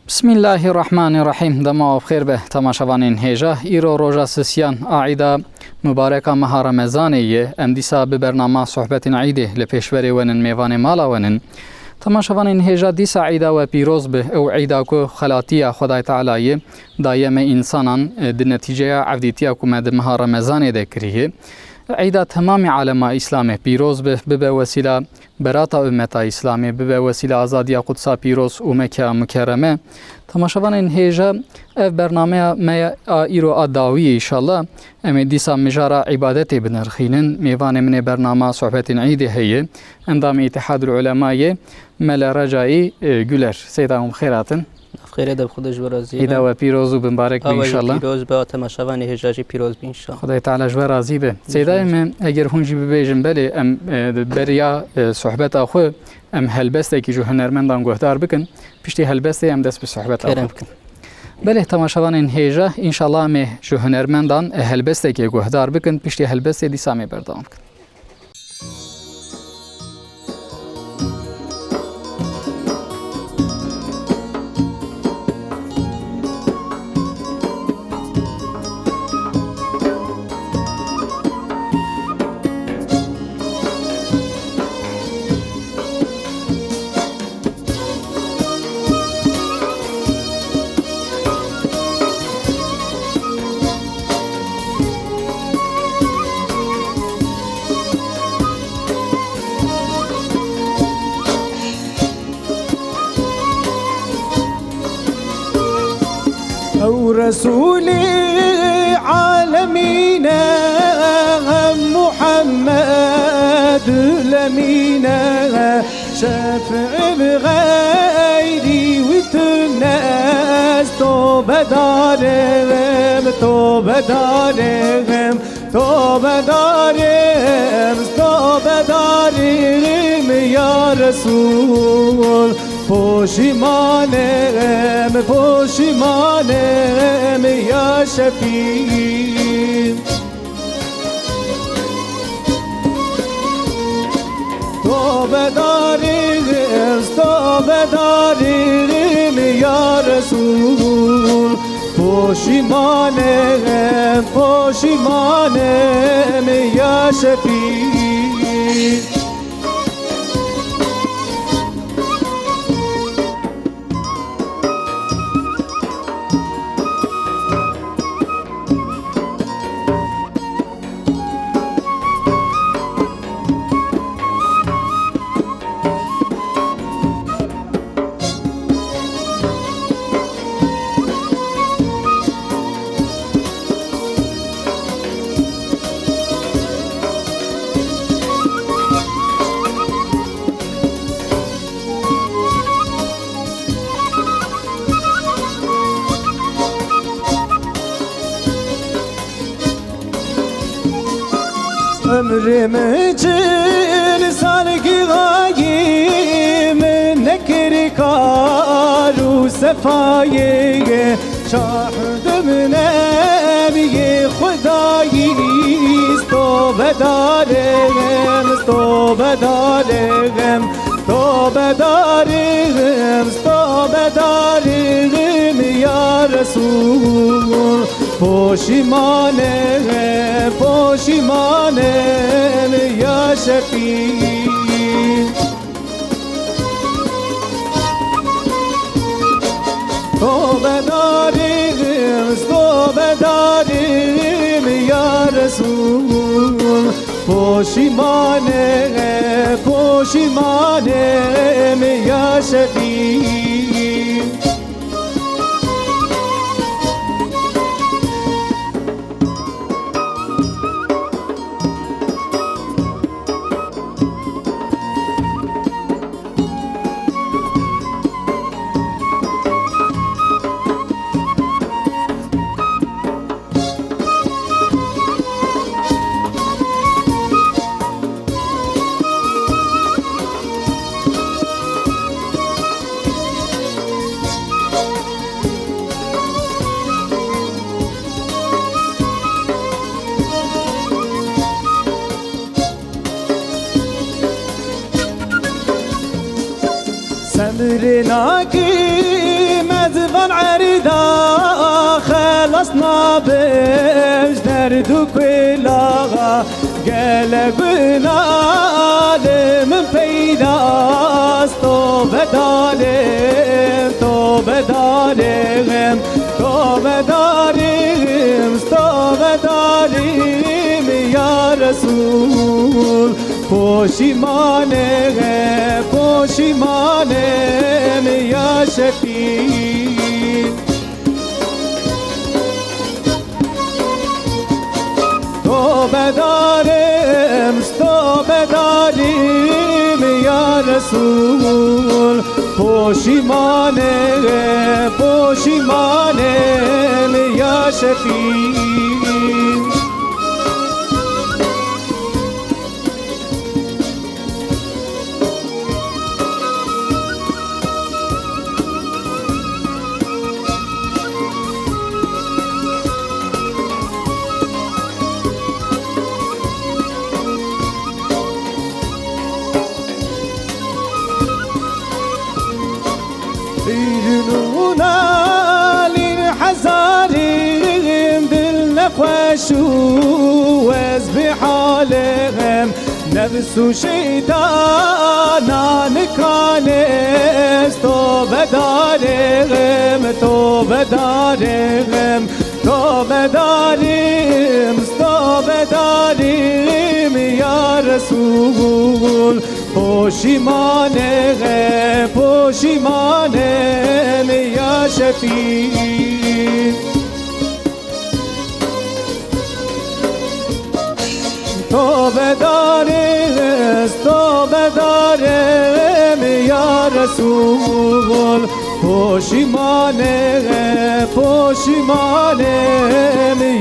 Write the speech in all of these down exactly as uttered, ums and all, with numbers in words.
Bismillahirrahmanirrahîm. Dema we bi xêr be, temaşevanên hêja. Îro roja sisiyan a Îda Mubareka meha Remezanê ye. Em dîsa bi bernama Sohbetên Îdê li pêşberê we nin, mêvanê mala we nin. Temaşevanên hêja, dîsa Îda we pîroz be. Ew Îda ku xelatiya Xwedayê Teala ye, daye me însanan, e, di netîceya evdîtiya ku me di meha Remezanê de kiriye. Îda temamê alema Îslamê pîroz be, bibe wesîla berata ummeta Îslamê, bibe wesîla azadiya Qudsa pîroz û Mekkeya Mukerreme. Temaşevanên hêja, ev bernameya me ya îro a dawiyê, înşallah. Em ê dîsa mijara îbadetê binirxînin. Mêvanê min ê bernama Sohbetên Îdê heye. Endamê Îtihadul Ulemayê, Mele Recaî, e, Guler. Seyda hûn bi xêr hatin. Ev xêrê de bi xwe de ji we razî be. Îda we pîroz û bimbarek be, înşallah. Pîroz be, temaşevanê hêja jî pîroz be, înşallah. Xwedayê Teala ji we razî be. Seydayê me, eger hûn jî bibêjin, belê, em, e, di beriya, e, sohbeta xwe em helbestekî ji hunermendan guhdar bikin. Piştî helbestê em dest bi sohbeta xwe bikin. Belê, temaşevanên hêja, înşallah em ê ji hunermendan, e, helbestekê guhdar bikin. Piştî helbestê dîsa em ê berdewam bikin. Ew Resûlê alemî ne, Muhammedul Emîn e. Şefî bi xeyrî wî tune ez tobedarê me, tobedarê me, tobedarê me, tobedarê me ya Resûl. Poşîmanê me, poşîmanê me ya Şefî. Tobedarî, tobedarî ya Resûl. Poşîmanê, poşîmanê ya Şefî. Ömrüm için salgılayım, nekir kar û sefayê. Şahdim nemiyê Xwedayî, stobedarê me, stobedarê me, stobedarê me, stobedarê me ya Resûl. Poşîmanê me, poşîmanê me ya Şefî. Tobedarî me, tobedarî me ya Resûl. Poşîmanê me, poşîmanê me ya Şefî. Semrê nakim ez Nabim ji derd û kuêla, gelek guna li min peyda, stobedarê, tobedarê, tobedarê, stobedarê, ya Resûl. Poşîmanê, poşîmanê, ya Şefî. Tobedarê, stobedarê, ya Resûl. Poşîmanê, poşîmanê, ya Şefî. Hîrin û nalîn hezarîn dil nexweş û ez bi halê, nefs û şeytana nikanê, stobedarê, tobedarê, tobedarê, stobedarê, ya Resûl. Poşîmanê, poşîmanê, ya Şefî. Tobedarê, tobedarê, ya Resûl. Poşîmanê, poşîmanê,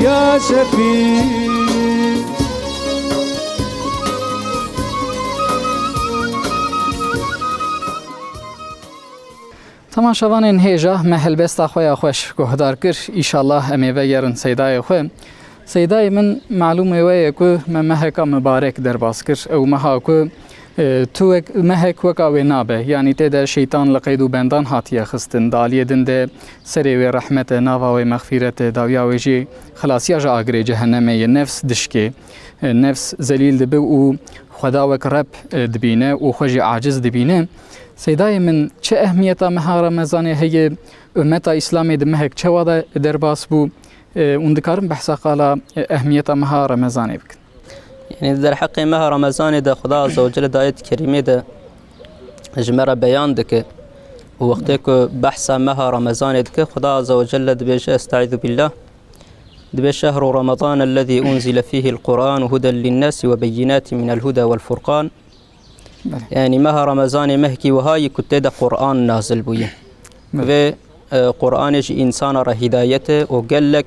ya Şefî. Temaşevanên hêja, me helbesta xwe ya xweş guhdar kir. Îşallah em ê vegerin seydayê xwe. Seydayê min, malûmê we ye ku me meheka mibarek derbas kir. Ew meha ku, e, tu wek, mehek weka wê nabe. Yanî tê de şeytan li qeyd û bendan hatiye xistin. Di aliyê din de serê wê rehmet e, nava wê mexfîret e, dawiya wê jî xilasiya ji agirê cehennemê ye. Nefs dişkê, e, nefs zelîl dibe û Xweda wek Reb, e, dibîne û xwe jî aciz dibîne. Seydayê min, çi ehmiyeta meha Remezanê heye? Ummeta Îslamê di mehek çawa de derbas bû? E, hûn dikarin behsa qala, e, ehmiyeta meha Remezanê bikin? Yanî di derheqê meha Remezanê de Xuda Azze ve Celle di ayet kerîmê de ji me re beyan dike û wextê ku behsa meha Remezanê dike, Xuda Azze ve Celle dibêje, Estaizu billah, dibê, "Şehru Remezan ellezî unzile fîhil Qur'an huden linnâsi ve beyinâti minel huda vel furqan." Belê. Yanî meha Remezanê mehkî wiha yî ku tê de Qur'an nazil bûye. Belê. Vê, e, Qur'anê ji însana re hîdayet e û gelek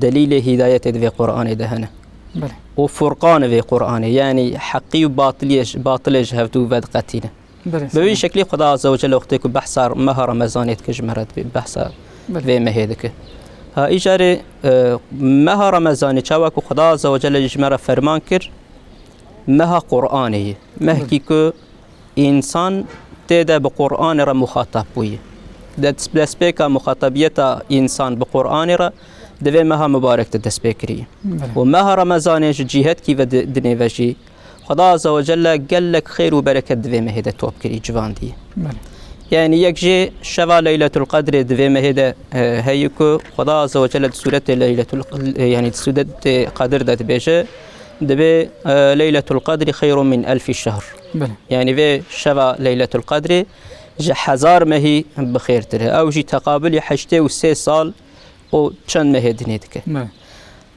delîlê hîdayetê di vê Qur'anê de hene. Belê. Û furqan e vê Qur'anê, yanî heqî û batiliyê ji, batilê ji hevdû vediqetîne. Belê, Bi vî sebeb. şeklî Xuda Azze ve Celle wextê ku behsa meha Remezanê dike ji me re dibê, behsa Belê. vê mehê dike. Ha, îcarê, e, meha Remezanê çawa ku Xuda Azze ve Celle ji me re ferman kir, meha Qur'anê ye. Mehkî ku însan tê de bi Qur'anê re muxatab bûye. Dest-, destpêka muxatabiyeta însan bi Qur'anê re di vê meha mibarek de dest pê kiriye. Belê. Û meha Remezanê ji cîhetkî ve di-, dinê ve jî Xweda Azze ve Celle gelek xêr û bereket di vê mehê de top kirî, civandiye. Belê. Yanî yek jê şeva Leyletul Qedrê di vê mehê de, e, heye ku Xweda Azze ve Celle di sûretê Leyletul, e, yanî di sûretê Qedir de dibêje, dibê, e, "Leyletul Qedri xeyrun min elfî şehr." Belê. Yanî vê şeva Leyletul Qedrê ji hezar mehî bi xêrtir e. Ew jî teqabilî heştê û sê sal û çend mehê dinê dike. Belê.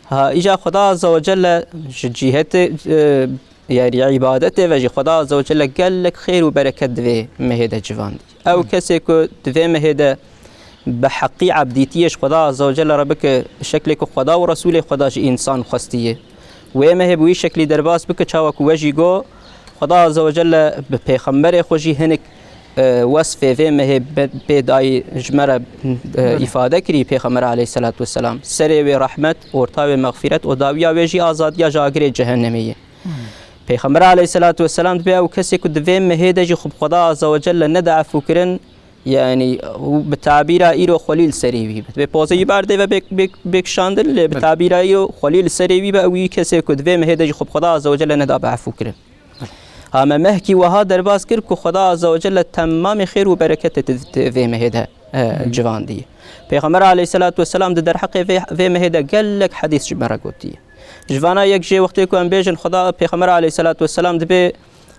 Ha, îca Xweda Azze ve Celle ji cîhetê, e, yanî îbadetê ve jî Xweda Azze ve Celle gelek xêr û bereket di vê mehê de civandî. Ew kesê ku di vê mehê de bi heqî ebdîtiyê ji Xweda Azze ve Celle re bike, şeklê ku Xweda û Resûlê Xweda ji însan xwestiye. Wê mehê bi wî şeklî derbas bike, çawa ku we jî got, Xweda Azze ve Celle bi pêxemberê xwe jî hinek, e, wesfê vê mehê be-, pê dayî ji me re, e, Belê. îfade kirî Pêxember aleyhisselatu vesselam. Serê wê rehmet, orta wê mexfîret û dawiya wê jî azadiya ji agirê cehennemê ye. Hmm. Pêxember aleyhisselatu vesselam dibê ew kesê ku di vê mehê de jî xwe bi Xweda Azze ve Celle nede efû kirin, Yani, û bi tabîra îro xwelî li serê wî be. Divê pozê wî berdê ve bêk-, bêk-, bêkişandin, lê bi Belê. tabîra îro xwelî li serê wî be, ew wî kesê ku di vê mehê de jî xwe bi Xweda Azze ve Celle neda bi efû kirin. Ha me mehkî wiha derbas kir ku Xweda Azze ve Celle temamê xêr û bereketê di, di vê mehê de, e, Hı. civandî. Pêxember aleyhisselatu vesselam di derheqê vê, vê mehê de gelek hedîs ji me re gotiye. Ji vana yek jê wextê ku em bêjin Xweda, Pêxember aleyhisselatu vesselam dibê,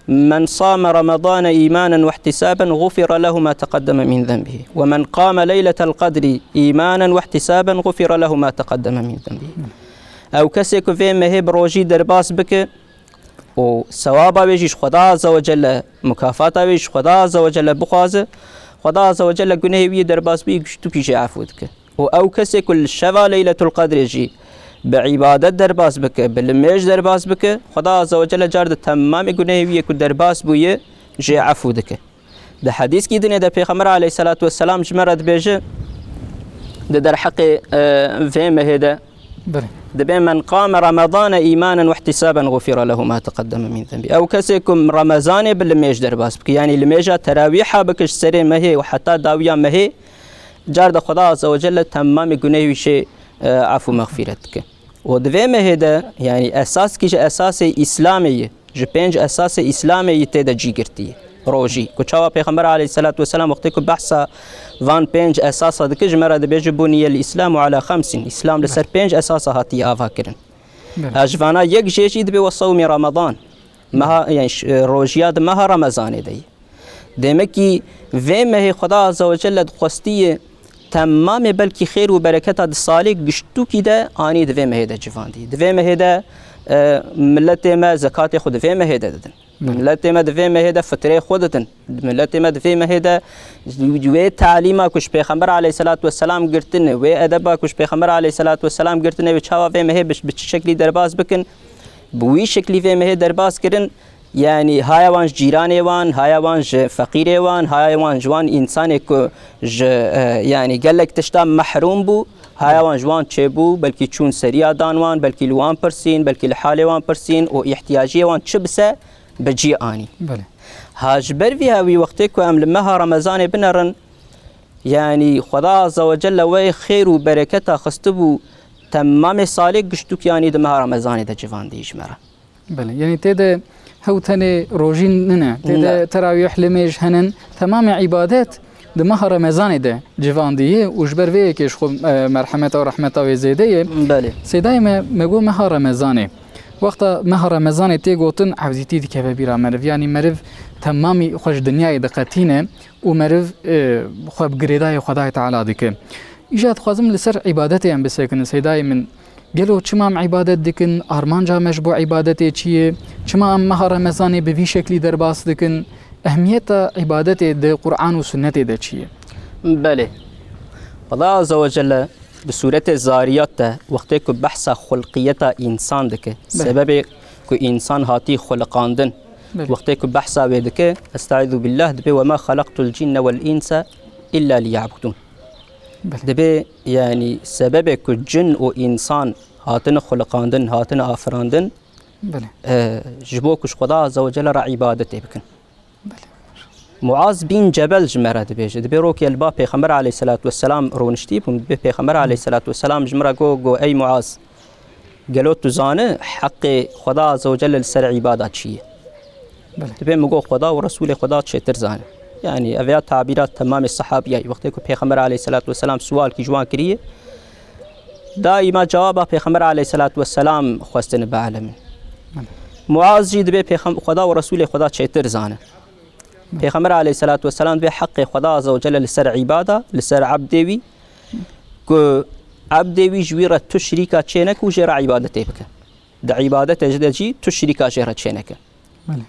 "Men same Ramadane îmanen we ihtisaben, gufira lehu ma teqeddeme min zenbihi. We men qame leyletel qedrî îmanen we ihtisaben, gufira lehu ma teqeddeme min zenbihi." Ew kesê ku vê mehê bi rojî derbas bike û sewaba wê jî ji Xweda Azze ve Celle, mukafata wê jî ji Xweda Azze ve Celle bixwaze, Xweda Azze ve Celle gunehê wî yê derbas bûyî giştûkî jê efû dike. Û ew kesê ku li şeva Leyletul Qedrê jî bi îbadet derbas bike, bi limêj derbas bike, Xweda Azze ve Celle car di temamê gunehê wî yê ku derbas bûye jê efû dike. Di hedîskî dinê de Pêxember aleyhisselatu vesselam ji me re dibêje, di derheqê, e, vê mehê de Belê. dibê, "Men qame Ramadane îmanen we ihtisaben gufira lehu ma teqeddeme min zenbî." Ew kesê ku Remezanê bi limêj derbas bike, yanî limêja terawîha bike ji serê mehê û heta dawiya mehê, car de Xweda Azze ve Celle temamê gunehê wî jê, e, efû mexfîret dike. Û di vê mehê de, yanî esaskî ji esasê Îslamê ye, ji pênc esasê Îslamê yî tê de cî girtî ye. Rojî. Ku çawa Pêxember aleyhisselatu vesselam wextê ku behsa van pênc esasa dike, ji me re dibêje, "Buniyel Îslamu ala xemsin." Îslam li ser pênc esasa hatiye ava kirin. Belê. Ha ji vana yek jê jî dibê we sewmê Ramadan. Meha, yani ş-, rojiya di meha Remezanê de ye. Demekî vê mehê Xweda Azze ve Celle dixwestiye temamê belkî xêr û bereketa di salê giştûkî de anî di vê mehê de civandî. Di vê mehê de, e, miletê me zekatê xwe di vê mehê de didin. Belê. Miletê me di vê mehê de fitrê xwe didin. Miletê me di vê mehê de wê talîma ku ji Pêxember aleyhisselatu vesselam girtine, wê edeba ku ji Pêxember aleyhisselatu vesselam girtine, wê çawa vê mehê bi, bi çi şeklî derbas bikin, bi wî şeklî vê mehê derbas kirin. Yanî haya wan ji cîranê wan, haya wan ji feqîrê wan, haya wan ji wan însanê ku ji, e, yanî gelek tişta mehrûm bû, haya wan ji wan çêbû, belkî çûn seriya dan wan, belkî li wan pirsîn, belkî li halê wan pirsîn û îhtiyaciyê wan çi bise bi cî anî. Belê. Ha ji ber vî hewî wextê ku em li meha Remezanê binerin, yanî Xweda Azze ve Celle wê xêr û bereketa xistibû temamê salê giştûk yanî di meha Remezanê de civandî ji me re. Belê, yanî tê de hew tenê rojî nine, tê de Ne. terawîh, limêj henin, temamê îbadet di meha Remezanê de civandî ye û ji ber vê yekê ji xwe, e, merhemeta û rehmeta wê zêde ye. Belê. Sêdayê me, me got meha Remezanê. Wexta meha Remezanê tê gotin, evdîtî dikeve bîra meriv. Yanî meriv temamî xwe ji dinyayê diqetîne û meriv, e, xwe bi girêdayê Xwedayê Teala dike. Îja dixwazim li ser îbadetê em bisekinin, Sêdayê min. Gelo çima em îbadet dikin? Armanca me ji bo îbadetê çi ye? Çima em meha Remezanê bi vî şeklî derbas dikin? Ehmiyeta îbadetê di Quran û Sunnetê de çi ye? Belê. Xweda Azze ve Celle di Sûretê Zariyat de wextê ku behsa xulqiyeta însan dike, Belê. sebebê ku însan hatî xuliqandin, Belê. wextê ku behsa wê dike, Estaizu billah, dibê, "Ve ma xalaqtul cinne vel insa illa liya'budun." Belê. Dibê, yanî sebebê ku cin û însan hatine xuliqandin, hatine afirandin, Belê. e, ji bo ku ji Xweda Azze ve Celle re îbadetê bikin. Belê. Muaz bin Cebel ji me re dibêje, dibê rokê li ba Pêxember aleyhisselatu vesselam roniştî bûm, dibê Pêxember aleyhisselatu vesselam ji min re got, got, "Ey Muaz, gelo tu zane heqê Xweda Azze ve Celle li ser îbada çi ye?" Belê. Dibê min got, "Xweda û Resûlê Xweda çêtir zane." Yanî ev ya tabîra temamê sehabiyayî. Wextê ku Pêxember aleyhisselatu vesselam sual kî ji wan kiriye, daîma cewaba Pêxember aleyhisselatu vesselam xwestine bielemin. Belê. Muaz jî dibê Pêxem-, Xweda û Resûlê Xweda çêtir zane. Belê. Pêxember aleyhisselatu vesselam dibê heqê Xweda Azze ve Celle li ser îbada, li ser ebdê wî, ku ebdê wî ji wî re tu şirîka çêneke û jê re îbadetê bike. Di îbadetê jî de jî tu şirîka jê re çêneke. Belê.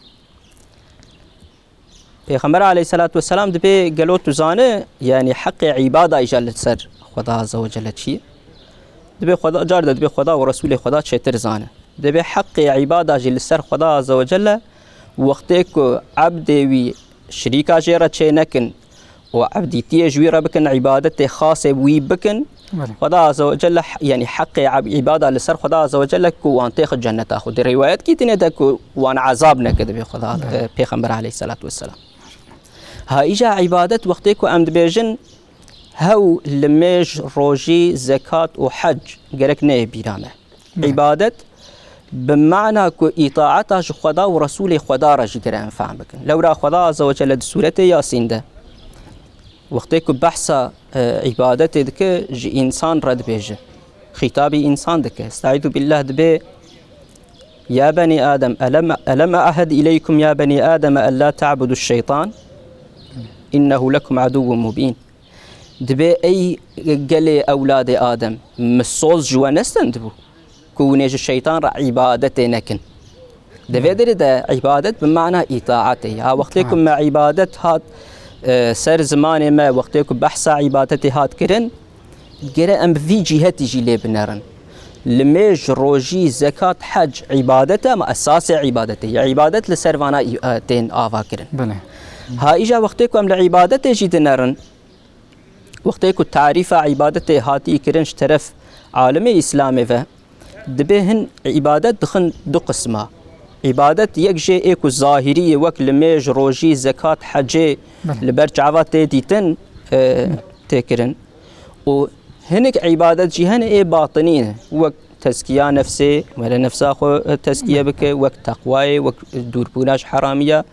Pêxember aleyhisselatu vesselam dibê gelo tu zane, yanî heqê îbada îja li ser Xweda Azze ve Celle çi ye? Dibê Xweda, car de dibê Xweda û Resûlê Xweda çêtir zane. Dibê heqê îbada jî li ser Xweda Azze ve Celle, wextê ku ebdê wî şirîka jê re çênekin, û evdîtiyê ji wî re bikin, îbadetê xasê wî bikin. Belê. Xweda Azze ve Celle, yanî heqê eb-, îbada li ser Xweda Azze ve Celle ku wan têxi cenneta xwe. Di rîwayetkî dinê de ku wan ezab neke, dibê Xweda, Belê. e, Pêxember aleyhisselatu vesselam. Ha îja îbadet wextê ku em dibêjin, hew limêj, rojî, zekat û hec gerek neyê bîra me. Belê. Îbadet bi mana ku îtaeta ji Xweda û Resûlê Xweda re jî gere em fehm bikin. Lewra Xweda Azze ve Celle di sûretê Yasîn de wextê ku behsa, e, îbadetê dike, ji însan re dibêje. Xîtabî însan dike. Estaizu billah dibe, "Ya benî Adem, elem, elem e'hed ileykum ya benî Adem ella ta'budu şeytan? İnnehu lekum aduwwun mubîn." Dibe, ey gelê ewladê Adem, min soz ji we nestendibû ku hûn ê ji şeytan re îbadetê nekin. Di vê derê de îbadet bi mana îtaetê ye. Ha, wextê ku me îbadet hat, e, ser zimanê me, wextê ku behsa îbadetê hat kirin, gere em bi vî cîhetî jî lê binerin. Limêj, rojî, zekat, hec îbadet e, ama esasê îbadetê ye. Îbadet li ser vana î-, e, tên ava kirin. Belê. Ha îja wextê ku em li îbadetê jî dinerin, wextê ku tarîfa îbadetê hatî kirin ji teref alimê Îslamê ve, dibê hin îbadet dixin du qisma. Îbadet yek jê ê ku zahîrî ye, wek limêj, rojî, zekat, hecê, Belê. li ber çava tê dîtin, e, tê kirin. Û hinek îbadet jî hene ê batinî ne, wek tezkiya nefsê, were nefsa xwe, e, tezkiye bike, wek teqwayê, wek dûrbûna ji heramiya.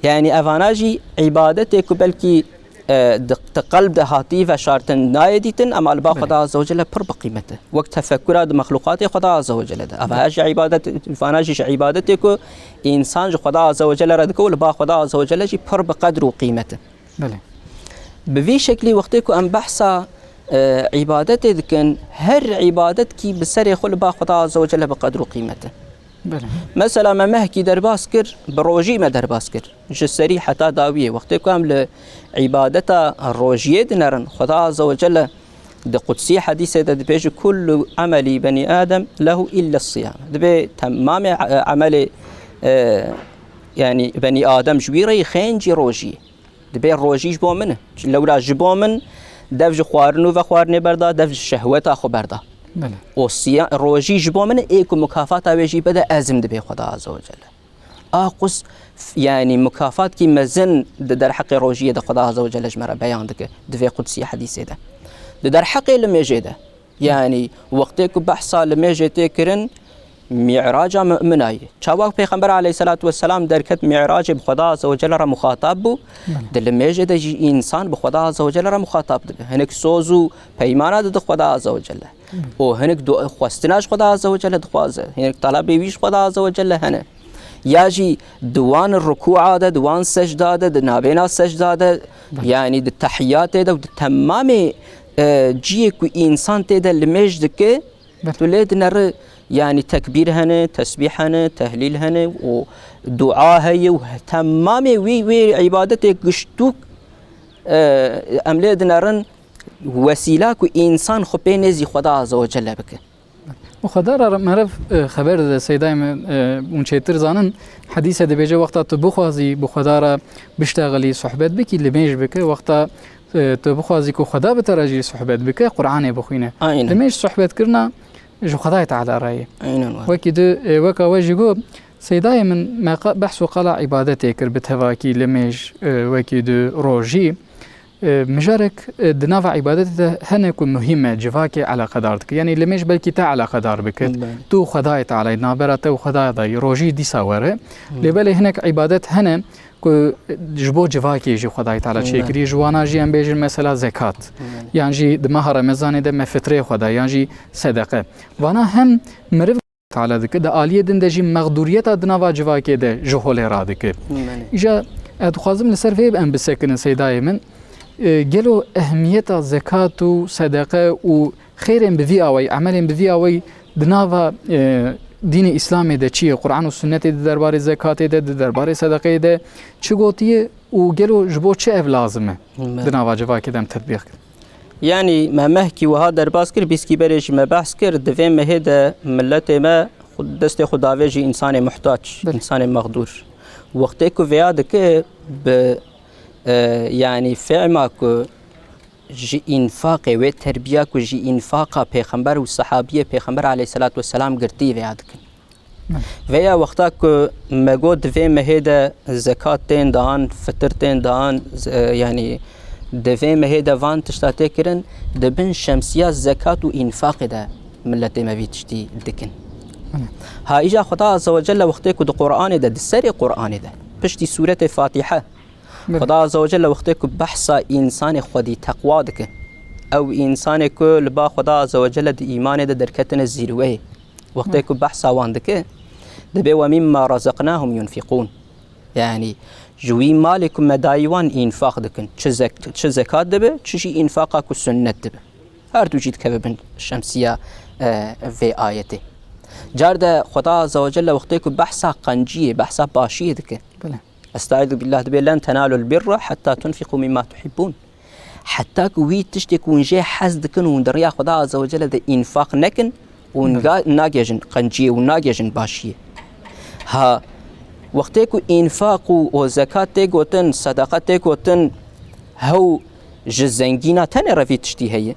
Yani evana jî îbadetê ku belkî, e, di, di qelb de hatî veşartin nayê dîtin, ama li ba Belê. Xweda Azze ve Celle pir bi qîmet e. Wek tefekkura di mexluqatê Xweda Azze ve Celle de. Eva Belê. jî îbadet, vana jî ji îbadetê ku însan ji Xweda Azze ve Celle re dike û li ba Xweda Azze ve Celle jî pir bi qedr û qîmet e. Belê. Bi vî şeklî wextê ku em behsa, e, îbadetê dikin, her îbadetkî bi serê xwe li ba Xweda Azze ve Celle bi qedr û qîmet e. Belê. Mesela me mehkî derbas kir, bi rojî me derbas kir. Ji serî heta dawiyê. Wextê ku em li îbadeta rojiyê dinerin, Xweda Azze ve Celle di qudsî hedîsê de dibêje, "Kullu emeli benî Adem lehu illa siyam." Dibê temamê, e, emelê, e, yani benî Adem ji wî re yî xêncî rojî. Dibê rojî ji bo min e. Lewra ji bo min dev ji xwarin û vexwarinê berda, dev ji şehweta xwe berda. Belê. O siya-, rojî ji bo min e, ê ku mukafata wê jî bide, ezim dibê Xweda Azze ve Celle. A qus, f-, yani mukafatkî mezin di derheqê rojiyê de Xweda Azze ve Celle ji me re beyan dike, di vê qudsî hedîsê de. Di derheqê limêjê de. Yani, wextê ku behsa limêjê tê kirin, Mi'raca mumina ye. Çawa Pêxember aleyhisselatu vesselam derket Mi'racê bi Xweda Azze ve Celle re muxatab bû, Belê. di limêjê de jî însan bi Xweda Azze ve Celle re muxatab dibe. Hinek soz û peymana dide Xweda Azze ve Celle. Belê. Û hinek du-, xwestina ji Xweda Azze ve Celle dixwaze. Hinek talebê wî ji Xweda Azze ve Celle hene. Ya jî di wan rukûa de, di wan secda de, di navêna secda de, Belê. yani di tehiyatê de û di temamê, e, ciyê ku însan tê de limêj dike, Belê. tu lê dineri, yani tekbîr hene, tesbîh hene, tehlîl hene û dua heye û temamê wî, wê îbadetê giştûk, e, em lê dinerin wesîla ku însan xwe pê nêzî Xweda Azze ve Celle bike. Û Xweda re meriv, e, xeber dide, seydayê min, e, hûn çêtir zanin, hedîse dibêje, wexta tu bixwazî bi Xweda re biştexilî, sohbet bikî, limêj bike, wexta, e, tu bixwazî ku Xweda bi te re jî sohbet bike, Qur'anê bixwîne. Aynen. Limêj sohbetkirina ji Xwedayê Teala re ye. Aynen were. Wekî di, e, weka we jî got, seydayê min me qa-, behs û qala îbadetê kir bi tevakî, limêj, e, wekî di rojî. E, mijarek, e, di nava îbadetê de hene ku muhîm e, civakê eleqedar dike. Yanî limêj belkî te eleqedar bike. Belê. Tu û Xwedayê Teala yî, navbera te û Xwedaya da yî, rojî dîsa were. Hmm. Lê belê hinek îbadet hene ku ji bo civakê jî Xwedayê Teala Belê. çêkiriye. Ji wana jî em bêjin mesela zekat. Belê. Yan jî di meha Remezanê de me fitreyê xwe da, yan jî sedeqe. Vana hem meriv Teala dike, di aliyê din de jî mexdûriyeta di nava civakê de ji holê radike. Belê. Îja ez dixwazim li ser vê em bisekinin seydayê min. E, gelo ehmiyeta zekat û sedeqe û xêrên bi vî awayî, emelên bi vî awayî di nava, e, dînê Îslamê de çi ye? Quran û Sunnetê di derbarê zekatê de, di derbarê sedeqeyê de çi gotiye û gelo ji bo çi ev lazim e Belê. di nava civakê de em tetbîq kin? Yanî me mehkî wiha derbas kir, bîskî berê jî me behs kir, di vê mehê de miletê me xwe, destê xwe davê jî însanê muhtaç, Belê. însanê mexdûr. Wextê ku vêya dike bi, e, yanî fehma ku ji înfaqê, wê terbiya ku ji înfaqa Pêxember û sehabiyê Pêxember aleyhisselatu vesselam girtî vêya dikin. Veya wexta ku me got di vê mehê de zekat tên dan, fitir tên dan, z-, e, yanî di vê mehê de van tişta tê kirin, di bin şemsiya zekat û înfaqê de milletê me vî tiştî dikin. Ha, îca Xweda Azze ve Celle wextê ku di Qur'anê de, di serê Qur'anê de, piştî sûretê Fatiha, Belê. Xweda Azze ve Celle wextê ku behsa însanê xwedî teqwa dike, ew însanê ku li ba Xweda Azze ve Celle di îmanê de derketine zîrweyê, wextê Belê. ku behsa wan dike, dibê "Ve mimma razaqnahum yunfiqûn." Yanî, ji wî malê ku me dayî wan înfaq dikin. Çi zek-, çi zekat dibe, çi jî înfaqa ku sunnet dibe. Her du jî dikeve bin şemsiya, e, vê ayetê. Car de Xweda Azze ve Celle wextê ku behsa qenciyê, behsa başiyê dike. Belê. Estaizu billah, dibê, "Len tenalul birra hatta tunfiqu mimma tuhibbun." Heta ku wî tiştê ku hûn jê hez dikin û hûn di riya Xweda Azze ve Celle de înfaq nekin, hûn Belê. ga-, nagêjin qenciyê û nagêjin başiyê. Ha, wextê ku înfaq û, û zekat tê gotin, sedeqa tê gotin, hew ji zengîna tenê re vî tiştî heye?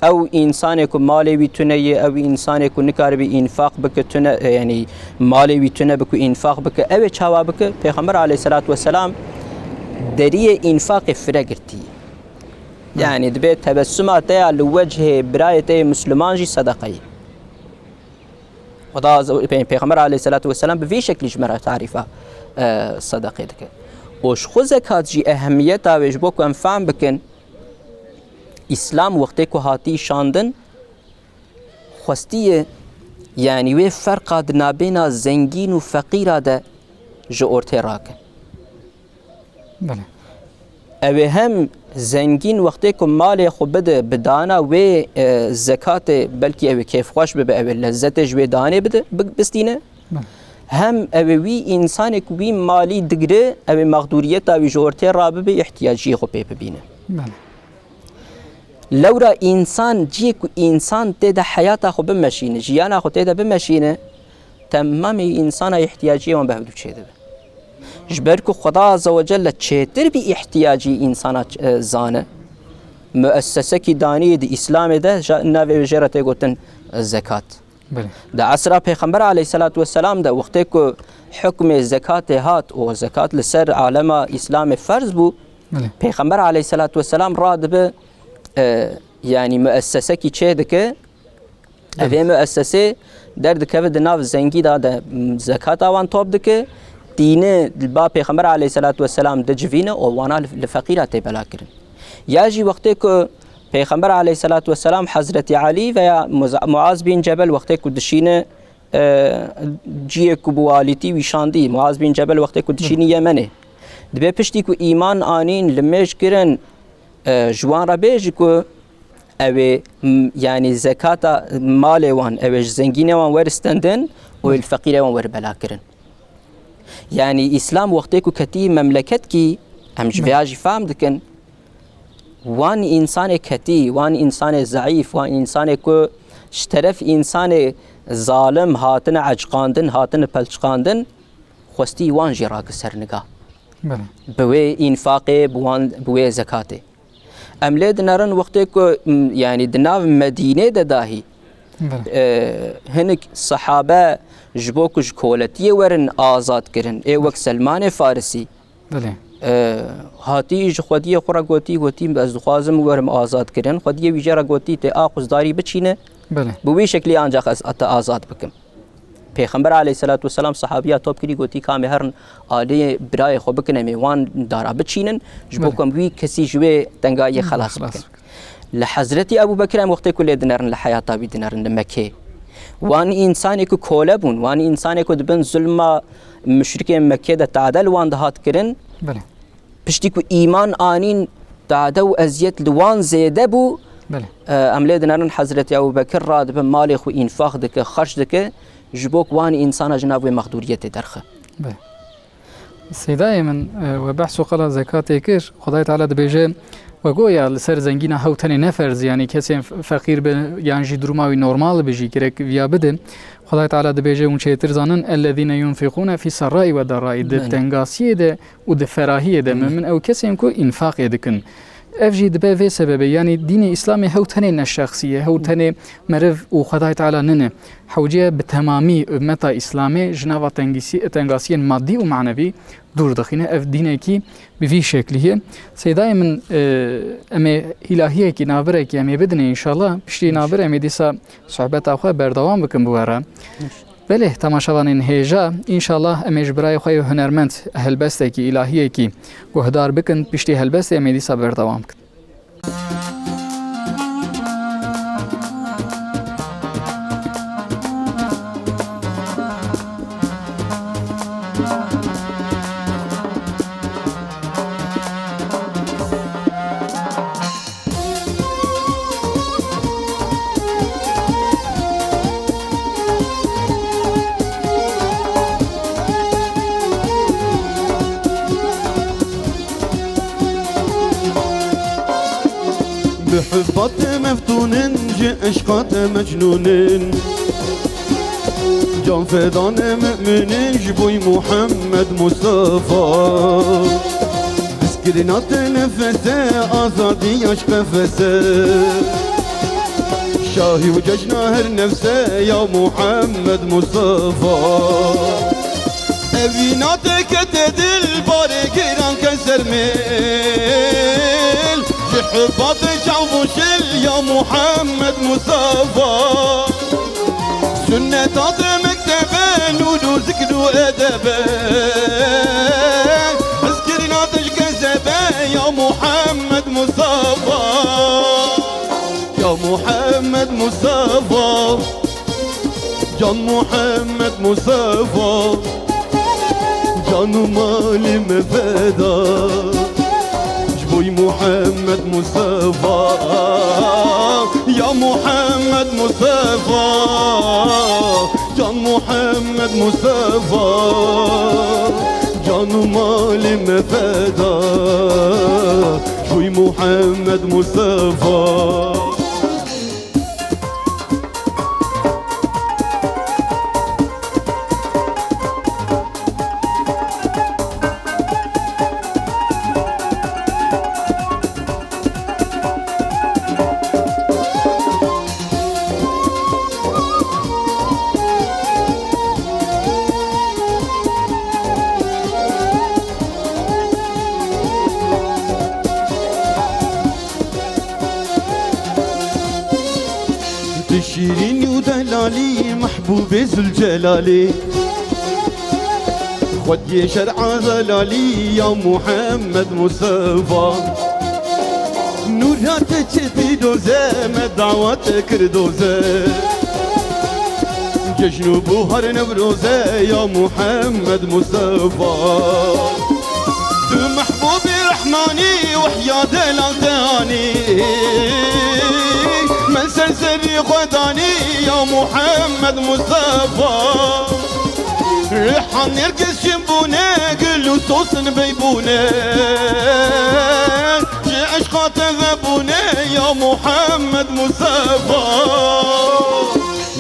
Ew însanê ku malê wî tune ye, ew însanê ku nikaribî înfaq bike tune, e, yanî malê wî tune bi ku înfaq bike, ew ê çawa bike? Pêxember aleyhisselatu vesselam deriyê înfaqê fire girtiye. Yanî dibê tebessuma te ya li wechê birayê te yê Misliman jî sedeqe ye. Xweda Azze-, Pê-, Pêxember aleyhisselatu vesselam bi vî şeklî ji me re tarîfa, e, sedeqê dike. Û ji xwe zekat jî ehemmiyeta wê ji bo ku em fehm bikin, Îslam wextê ku hatî şandin, xwestiye, yanî wê ferqa di nabêna zengîn û feqîra de ji ortê rake. Belê. Ew ê hem zengîn wextê ku malê xwe bide bi dana wê, e, zekatê, belkî ew ê kêfxweş bibe, ew ê lezzetê ji wê danê bide, bi-, bistîne. Belê. Hem ew ê wî însanê ku wî malî digire, ew ê mexdûriyeta wî ji ortê rabibe, îhtiyaciyê xwe pê bibîne. Belê. Lewra însan, ciyê ku însan tê de heyata xwe bimeşîne, jiyana xwe tê de bimeşîne, temamê însana îhtiyaciyê wan bi hevdû çêdibe. Ji ber ku Xweda Azze ve Celle çêtir bi îhtiyacî însana, e, zane. Muessesekî daniyê di Îslamê de ja-, navê wê jê re tê gotin, e, zekat. Belê. Di esra Pêxember aleyhisselatu vesselam de wextê ku hukmê zekatê hat û zekat li ser alema Îslamê ferz bû, Belê. Pêxember aleyhisselatu vesselam radibe, e, yanî muessesekî çê dike, Belê. evê muessesê derdikeve di nav zengî de, de, m, zekata wan top dike, tîne li ba Pêxember aleyhisselatu vesselam dicivîne û wana li, li feqîra tê bela kirin. Ya jî wextê ku Pêxember aleyhisselatu vesselam Hezretî Elî veya Muza-, Muaz bin Cebel wextê ku dişîne, e, ciyê ku bi walîtî wî şandî, Muaz bin Cebel wextê ku dişînî Yemenê, dibê piştî ku îman anîn, li mêj kirin, e, ji wan re bêjî ku ew ê, m, yanî zekata malê wan, ew ê ji zengînê wan weristendin û ê li feqîrê wan weri bela kirin. Yanî Îslam wextê ku ketî memleketkî, em ji vêya jî fehm dikin, wan însanê ketî, wan însanê zeîf, wan însanê ku ji teref însanê zalim hatine eciqandin, hatine pelçiqandin, xwestî wan jî rake ser niga. Belê. Bi wê înfaqê, bi wan, bi wê zekatê. Em lê dinerin wextê ku, m, yanî di nav Medînê de dahî, Belê. e, hinek sehabe ji bo ku ji koletiyê werin azad kirin, ê wek Selmanê Farisî, Belê. e, hatî ji xwediyê xwe re gotî, gotî, "Ez dixwazim werim azad kirin." Xwediyê wî jê re gotî, "Tê a xuzdarî biçîne, Belê. bi wî şeklî ancaq ez te azad bikim." Pêxember aleyhisselatu vesselam sehabiya top kirî, gotî, "Ka em ê herin aliyê birayê xwe bikin, em ê wan dara biçînin, ji bo Belê. ku em wî kesî ji wê tengayiyê Hı, xelas xelas bikin." bikin. Li Hezretî Ebu Bekir em wextê ku lê dinerin, li heyata wî dinerin, li Mekkê. Wan însanê ku kole bûn, wan însanê ku di bin zulma muşrikên Mekkê de tade li wan dihat kirin, Belê. piştî ku îman anîn, tade û eziyet li wan zêde bû. Belê. E, em lê dinerin Hezretî Ebu Bekir radibe, malê xwe înfaq dike, xerc dike, ji bo ku wan însana ji nav wê mexdûriyetê derxe. Belê. Seydayê min, e, we behs û qala zekatê kir. Xwedayê Teala dibêje, we goya li ser zengîna hew tenê ne ferz, yanî kesên f-, feqîr be yan jî duruma wî normal be jî gerek viya bide. Xwedayê Teala dibêje, hûn çêtir zanin, "Ellezîne yunfiqûne fî serraî we derraî", di Belê. tengasiyê de û di ferahiyê de. Belê. Min, min ew kesên ku înfaqê dikin. Ev jî dibe vê sebebê, yanî dînê Îslamê hew tenê neşexsî ye, hew tenê meriv û Xwedayê Teala nine. Hewce ye bi temamî ummeta Îslamê ji nava tengîsî-, tengasiyên madî û manevî dûr dixîne. Ev dînekî bi vî şeklî ye. Seydayê min, e, em ê îlahiyekî, navirekî em ê bidinê înşallah. Piştî navir em ê dîsa sohbeta xwe berdewam bikin bi we re. Belê, temaşevanên hêja, înşallah em ê ji birayê xwe yê hunermend helbestekî, îlahiyekî guhdar bikin, piştî helbestê em ê dîsa berdewam bikin. Bi hubba te meftûn in, ji eşqa te mecnûn in. Can fedan e mumînin ji bo Muhammed Mustafa. Piskirina te nefes e, azadiya ji qefes e. Şahî û cejna her nefs e ya Muhammed Mustafa. Evîna te kete dil, barê giran ke ser mêl. Ji hubba te çav û şil ya Muhammed Mustafa. Sunneta te mektebe nûr û zikr û edebe. Hezkirina te ji kezebe ya Muhammed Mustafa. Ya Muhammed Mustafa. Can Muhammed Mustafa. Can û malê me feda. Ji bo Muhammed Mustafa. Ya Muhammed Mustafa. Can Muhammed Mustafa. Can û malê me feda. Ji bo Muhammed Mustafa. Tu şîrîn û delalî, mehbûbê Zülcelalî. Xwediyê şer'a zelalî ya Muhammed Mustafa. Nûra te çi pîroze, me dawa te kir doze. Cejn û buhar Newroze ya Muhammed Mustafa. Tu mehbûbî Rehmanî, wehya delal te anî. Me ser serî xwe danî ya Muhammed Mustafa. Riha Nêrgis çin bûne, gul û sosin bey bûne. Ji eşqa te vebûne ya Muhammed Mustafa.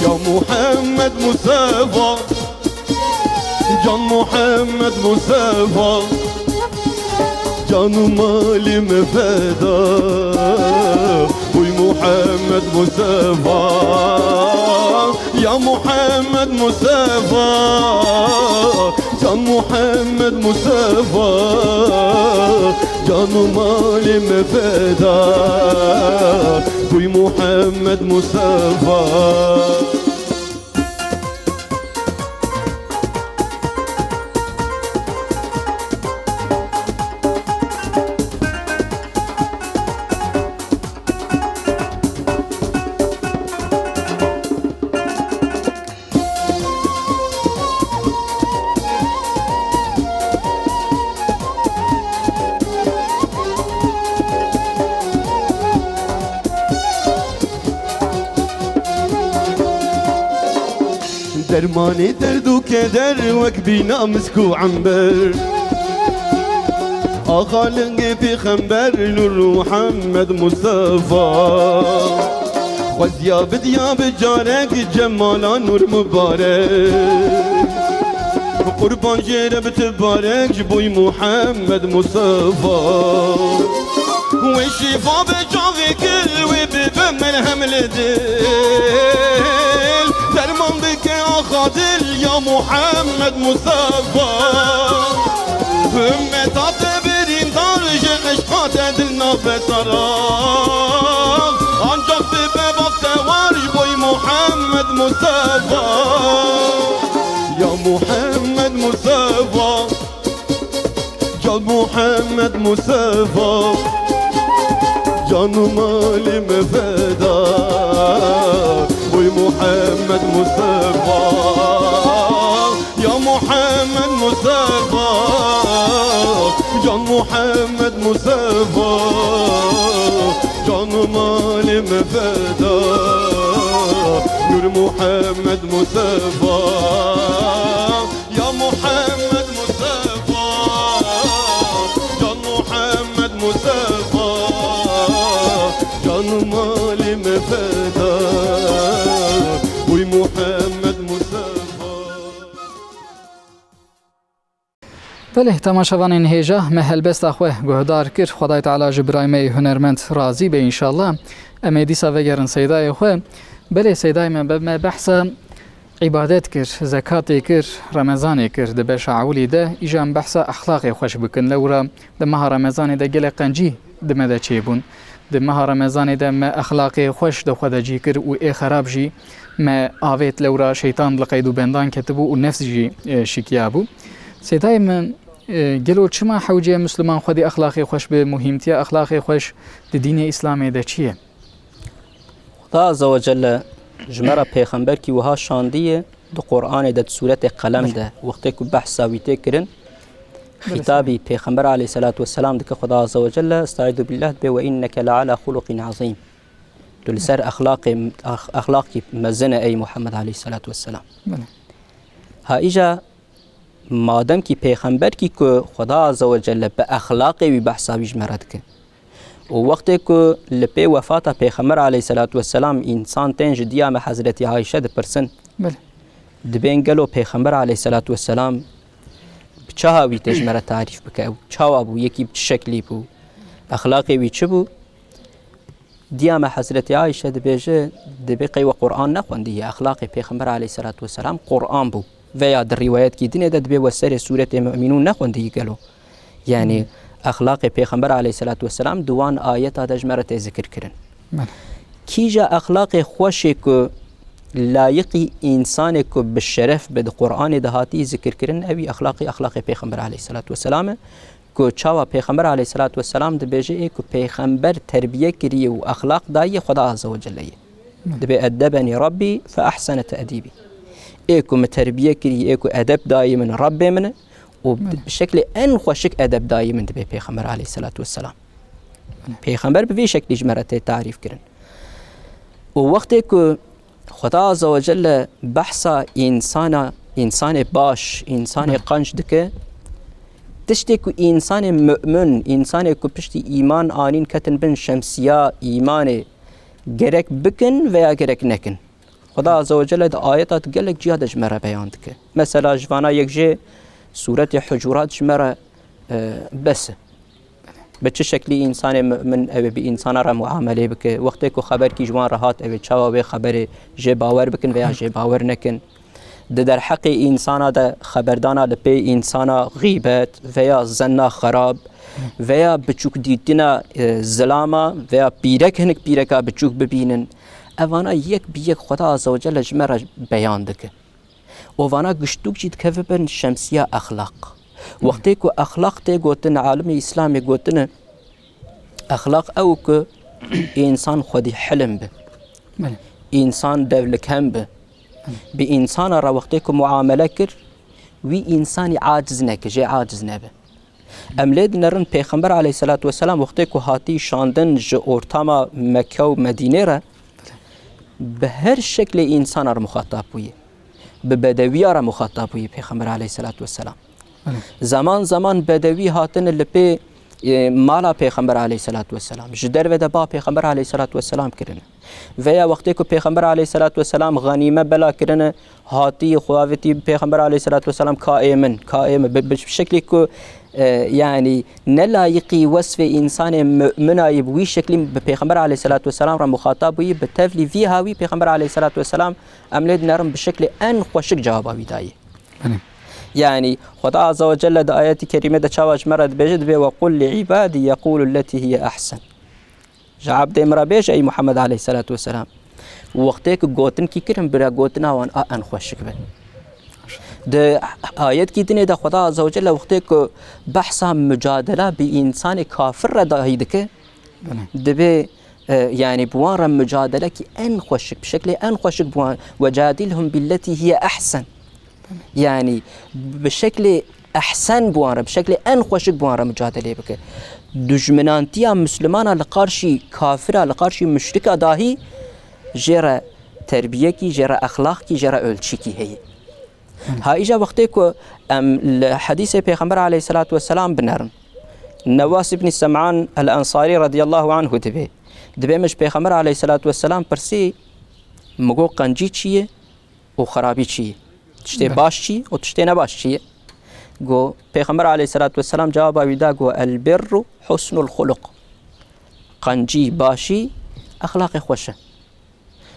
Ya Muhammed Mustafa. Can Muhammed Mustafa. Can û malê me feda. Bûy Muhammed Mustafa. Ya Muhammed Mustafa. Can Muhammed Mustafa. Can û malê me feda. Bûy Muhammed Mustafa. Dermanê derd û keder wek bîna misk û ember. Axa lingê pêxember Nûr Muhammed Mustafa. Xweziya bidiya bi carek cemala Nûr Mubarek. Qurban jê re bi tibarek ji boy Muhammed Mustafa. Wê şîfa be çavê kil, wê bibe melhem li dil. Derman bike axa dil, ya Muhammed Mustafa. Ummeta te birîndar, ji eşqa te dil nabe saran. Ancak bibe baxtewar, ji boy Muhammed Mustafa. Ya Muhammed Mustafa. Can Muhammed Mustafa, canım malım feda. Boy Muhammed Mustafa, ya Muhammed Mustafa, can Muhammed Mustafa, canım malım feda. Nur Muhammed Mustafa. Ya Muhammed Mustafa, Can Muhammed Mustafa, canım malım feda. Uy Muhammed Mustafa. Belê, temaşevanên hêja, me helbesta xwe guhdar kir. Xwedayê Teala ji birayê me yê hunermend razî be înşallah. Em ê dîsa vegerin seydayê xwe. Belê seydayê me, be-, me behsa îbadet kir, zekatê kir, Remezanê kir di beşa ewilî de, îja em behsa exlaqê xweş bikin. Lewra di meha Remezanê de gelek qencî di me de çêbûn. Di meha Remezanê de me exlaqê xweş di xwe de cî kir û ê xerab jî me avêt. Lewra şeytan li qeyd û bendan ketibû û nefs jî, e, şikiyabû. Seydayê min, e, gelo çima hewce ye Misliman xwedî exlaqê xweş bi? Muhîmtiya exlaqê xweş di dînê Îslamê de çi ye? Xuda Azze ve Celle ji me re pêxemberkî wiha şandiye di Qur'anê de, di sûretê Qelem de, wextê ku behsa wî tê kirin, xîtabî pêxember aleyhisselatu vesselam dike Xuda Azze ve Celle, Estaizu billah, dibê, "Ve inneke le ala xuluqin azîm." Tu li ser exlaqê, ex-, exlaqî mezin e, ey Muhammed aleyhisselatu vesselam. Belê. Ha îja Madem kî pêxemberkî ku Xuda Azze ve Celle bi exlaqê wî behsa wî ji me re dike. Û wextê ku li pê wefata Pêxember aleyhisselatu vesselam însan tên ji diya me Hezretî Ayşe dipirsin. Belê. Dibên gelo Pêxember aleyhisselatu vesselam bi çawa wî tê ji me re tarîf bike? Ew çawa bû? Yekî bi çi şeklî bû? Exlaqê wî çi bû? Diya me Hezretî Ayşe dibêje, dibê qey we Qur'an nexwendiye, exlaqê Pêxember aleyhisselatu vesselam Qur'an bû. Veya di rîwayetkî dinê de dibê we serê sûretê Mu'minûn nexwendiye gelo? Yanî, hmm, exlaqê Pêxember aleyhisselatu vesselam di wan ayeta de ji me re tê zikir kirin. Belê. Kîja exlaqê xweşê ku layiqî însanê ku bi şeref be di Qur'anê de hatî zikir kirin, ew î exlaqî, exlaqê Pêxember aleyhisselatu vesselam e. Ku çawa Pêxember aleyhisselatu vesselam dibêje, ê ku pêxember terbiye kiriye û exlaq daye Xuda Azze ve Celle ye. Dibê, "Eddebeni Rabbi fe ahsene te'dîbî." Ê ku min terbiye kiriye, ê ku edeb daye min Rabbê min e û bi şeklê en xweşik edeb daye min, dibê Pêxember aleyhisselatu vesselam. Pêxember bi vî şeklî ji me re tê tarîf kirin. Û wextê ku Xuda Azze ve Celle behsa însana, însanê baş, însanê qenc dike. Tiştê ku însanê mu'min, însanê ku piştî îman anîn ketin bin şemsiya îmanê, gerek bikin veya gerek nekin. Xuda Azze ve Celle di ayeta di gelek ciya de ji me re beyan dike. Mesela ji vana yek jê Sûretê Hucurat ji me re, e, bes e. Bi çi şeklî însanê mu'min ew ê bi însana re muamelê bike? Wextê ku xeberkî ji wan re hat, ew ê çawa wê xeberê jê bawer bikin veya jê bawer nekin? Di derheqê însana de xeberdana li pê însana xîbet veya zenna xerab veya biçûkdîtina, e, zilama veya pîrek hinik pîreka biçûk bibînin. Evana yek bi yek Xweda Azze ve Celle ji me re beyan dike. Û vana giştûk jî dikeve bin şemsiya exlaq. Wextê ku exlaq tê gotin, alimê Îslamê gotine, exlaq ew ku însan xwedî hilim bi. Belê. Însan dewlikem bi. Bi însana re wextê ku muamele kir, wî însanî aciz neke, jê aciz nebe. Em lê dinerin Pêxember aleyhisselatu vesselam wextê ku hatî şandin ji ortama Mekke û Medînê re, bi her şeklê însana re muxatab bûye. Bi bedewiya re muxatab bûye Pêxember aleyhisselatu vesselam. Belê. Zeman zeman bedewî hatine li pê e, mala Pêxember aleyhissalatu vesselam, ji derve de ba Pêxember aleyhissalatu vesselam kirine. Veya wextê ku Pêxember aleyhissalatu vesselam xanîme bela kirine, hatî, xwe avêtî Pêxember aleyhissalatu vesselam ka ê min, ka ê min, bi, bi şeklê ku, e, yanî ne layiqî wesfê însanê mu'minayî bi wî şeklî bi Pêxember aleyhissalatu vesselam re muxatab bûyî, bi tevlî vî hawî Pêxember aleyhissalatu vesselam em lê dinerin bi şeklê en xweşik cewaba wî dayî. Belê. Yanî Xweda Azze ve Celle di ayetî kerîme de çawa ji me re dibêje, dibê, "Ve qul li ibadî yekulu lletî hiye ehsen." Ji ebdê min re bêje, ey Muhammed aleyhissalatu vesselam. Wextê ku gotinkî kirin, bira gotina wan a en xweşik bin. Di ayetkî dinê de Xweda Azze ve Celle wextê ku behsa mucadela bi însanê kafir re dahî dike, Belê. dibê, e, yanî bi wan re mucadelekî en xweşik, bi şeklê en xweşik bi wan, "Ve cadilhum billeti hiye ehsen." Yanî bi şeklê ehsen bi wan re, bi şeklê en xweşik bi wan re mucadelê bike. Dujminantiya Mislimana li qarşî kafira, li qarşî muşrika dahî jê re terbiyekî, jê re exlaqkî, jê re ölçîkî heye. Ha îja wextê ku em li hedîsê Pêxember aleyhissalatu vesselam binerin, Newas ibn Sem'an el-Ensarî radiyallahu anhu dibê, dibê min ji Pêxember aleyhissalatu vesselam pirsî, min got, "Qencî çi ye û xerabî çi ye? Tiştê Belê. baş çi ye û tiştê nebaş çi ye?" Got, Pêxember aleyhissalatu vesselam cewaba wî da, got, "El birru husnul xuluq." Qencî, başî, exlaqê xweş e.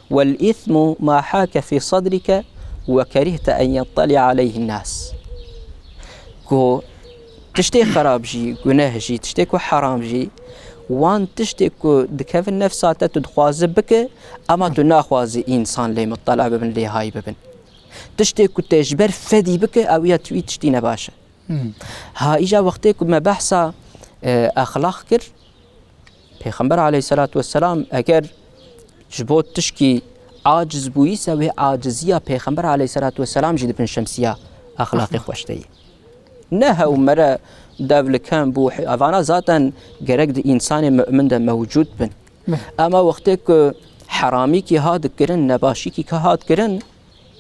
"Wel îthmu ma hake fî sadrike ve kerihte en yettali'a aleyhin nas." Ku tiştê xerab jî, guneh jî, tiştê ku heram jî, wan tiştê ku dikevin nefsa te, tu dixwazi bike, ama tu naxwazi însan lê muttala bibin, lê hay bibin. Tiştê ku te ji ber fedî bike, ew ya tu wî tiştî nebaş e. Hmm. Ha îja wextê ku me behsa, e, exlaq kir, Pêxember aleyhissalatu vesselam eger ji bo tişkî aciz bûyî se, wê aciziya Pêxember aleyhissalatu vesselam jî di bin şemsiya exlaqê xweş de ye. Ne hew mere dev li kem bû, evana zaten gerek di însanê mu'min de mewcûd bin. Beh. Ema wextê ku heramîkî hat kirin, nebaşîkî ka hat kirin,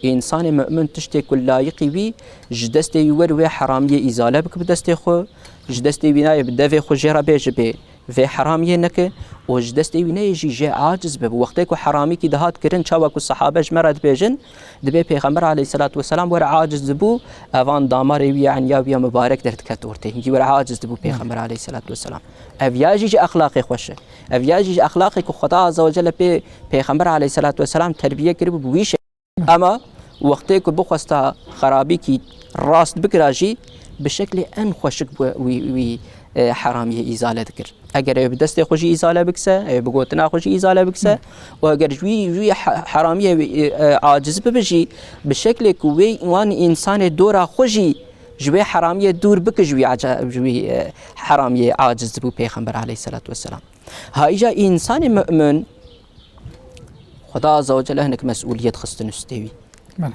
Însanê mu'min tiştê ku layiqî wî, ji destê wî wer wê heramiyê îzale bike bi destê xwe, ji destê wî nayê bi devê xwe jê re bêje bê vê heramiyê neke û ji destê wî neyê jî jê aciz bibe. Wextê ku heramîkî dihat kirin, çawa ku sehabe ji me re dibêjin, dibê Pêxember aleyhisselatu vesselam were aciz dibû, evan damarê wî ya enya wî ya mubarek derdiket ortê. Hingî were aciz dibû Pêxember aleyhisselatu vesselam. Ev ya jî ji exlaqê xweş e. Ev ya jî ji exlaqê ku Xweda Azze ve Celle pê Pêxember aleyhisselatu vesselam terbiye kiribû bi wî şeklî. Ema wextê ku bixwesta xerabîkî rast bikira jî, bi şeklê en xweşik bi wî, wî, e, heramiyê îzale dikir. Eger ew bi destê xwe jî îzale bikise, ew bi gotina xwe jî îzale bikise, û eger ji wî, ji wî he-, heramiyê wî, e, e, aciz bibe jî, bi şeklê ku wê wan însanê dora xwe jî ji wê heramiyê dûr bike, ji wî aca-, ji wî, e, heramiyê aciz dibû Pêxember aleyhisselatu vesselam. Ha îja însanê mu'min, Xweda Azze ve Celle hinek mesûliyet xistin üstê wî. Belê.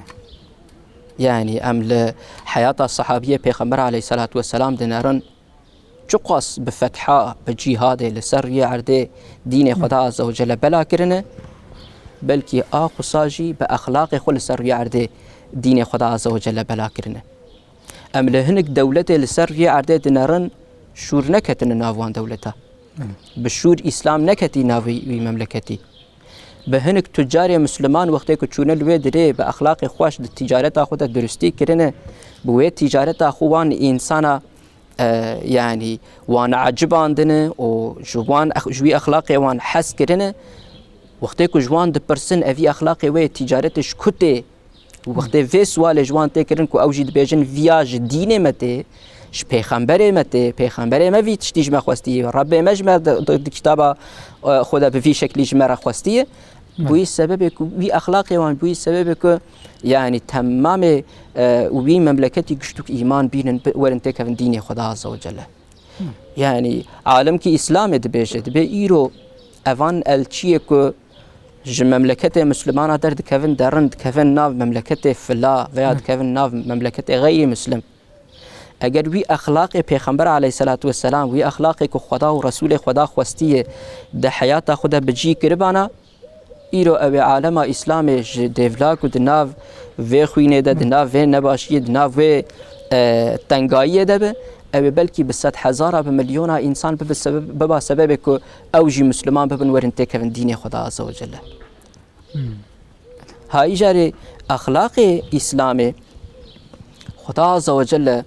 Yanî em li heyata sehabiyê Pêxember aleyhisselatu vesselam dinerin, çiqas bi fetha, bi cîhadê li ser rûyê erdê dînê Xweda Azze ve Celle bela kirine, belkî a xusa jî bi exlaqê xwe li ser rûyê erdê dînê Xweda Azze ve Celle bela kirine. Em li hinek dewletê li ser rûyê erdê dinerin, şûr neketine nav wan dewleta. Bi şûr Îslam neketî navê wî memleketî. Bi hinek tucarê Misliman wextê ku çûne li wê dirê bi exlaqê xweş di ticareta xwe de durustî kirine, bi wê ticareta xwe wan însana, e, yanî wan ecibandine û ji wan ex-, ji wî exlaqê wan hez kirine. Wextê ku ji wan dipirsin, evî exlaqê wê ticaretê ji ku tê? Wextê vê sualê ji wan tê kirin ku ew jî dibêjin, viya ji dînê me tê, ji pêxemberê me tê, pêxemberê me vî tiştî ji me xwestiye, Rebbê me ji me di, di, di kitaba, e, xwe de bi vî şeklî ji me re xwestiye. Bûyî sebebê ku wî exlaqê wan, bûyî sebebê ku, yanî, temamê, e, wî memleketî giştuk îman bînin, bi-, werin têkevin dînê Xweda Azze ve Celle. Yanî, alimkî Îslamê dibêje, dibê îro evan elçiyê ku ji memleketê Mislimana derdikevin, derin dikevin nav memleketê fila veya dikevin nav memleketê xeyrî Mislim. Eger wî exlaqê Pêxember aleyhisselatu vesselam, wî exlaqê ku Xweda û Resûlê Xweda xwestiye di heyata xwe de bi cî kiribana, îro ew ê alema Îslamê ji dêvla ku di nav vê xwînê de, di nav vê nebaşiyê, di nav vê, e, tengayiyê de be, ew ê belkî bi sedhezara, bi milyona însan bibe sebeb, biba sebebê ku ew jî Misliman bibin, werin têkevin dînê Xweda Azze ve Celle. Hmm. Ha îcarê exlaqê Îslamê, Xweda Azze ve Celle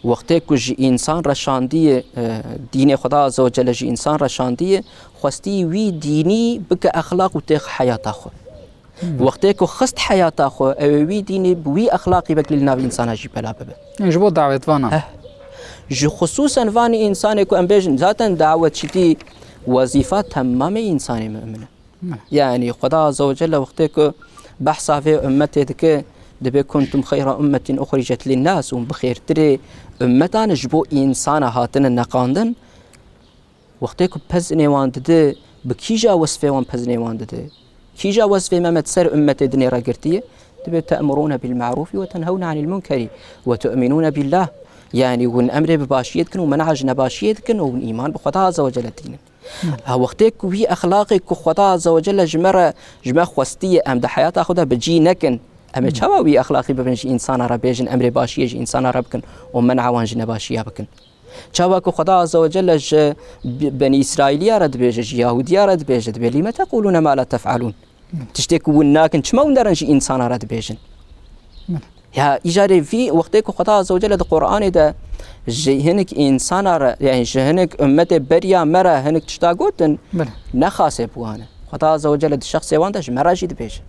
wextê ku ji însan re şandiye, e, dînê Xweda Azze ve Celle ji însan re şandiye, xwestî wî dînî bike exlaq û têx heyata xwe. Hmm. Wextê ku xist heyata xwe, ew ê wî dînî bi wî exlaqî belkî li nav însana jî bela bibe. Ji bo dawetvanan. Heh. Ji xisûsen vanî însanê ku em bêjin, zaten dawetçîtî wezîfa temamê însanê mumin e. Ne. Yanî Xweda Azze ve Celle wextê ku behsa vê ummetê dike, dibê kuntum xeyra ummetin uxricet linnas, hûn bi xêrtirê ummetan ji bo însana hatine neqandin. Wextê ku pezinê wan dide, bi kîja wesfê wan pezinê wan dide? Kîja wesfê me me di ser ummetê dinê re girtiye? Dibê te'murûne bil ma'rûfî ve tenhewne anil munkerî ve tu'minûne billah. Yanî hûn emrê bi başiyê dikin û men'a ji nebaşiyê dikin û hûn îman bi Xweda Azze ve Celle dînin. Ha, wextê ku wî exlaqê ku Xweda Azze ve Celle ji me re, ji me xwestiye, em di heyata xwe de bi cî nekin, em ê çawa wî exlaqî bibin, ji însana re bêjin, emrê başiyê ji însana re bikin û men'a wan ji nebaşiya bikin? Çawa ku Xweda Azze ve Celle ji b-, Benî Îsraîliya re dibêje, ji Yahudiya re dibêje, dibê, "Lîme teqûlûne ma la tef'alûn?" Tiştê ku hûn nakin, çima hûn derin ji însana re dibêjin? Ya îcarê vî wextê ku Xweda Azze ve Celle di Qur'anê de ji hinik însana re, yani ji hinik ummetê beriya me re hinik tişta gotin, Belê. Nexasê bi wan e. Xweda Azze ve Celle di şexsê wan de ji me re jî dibêje.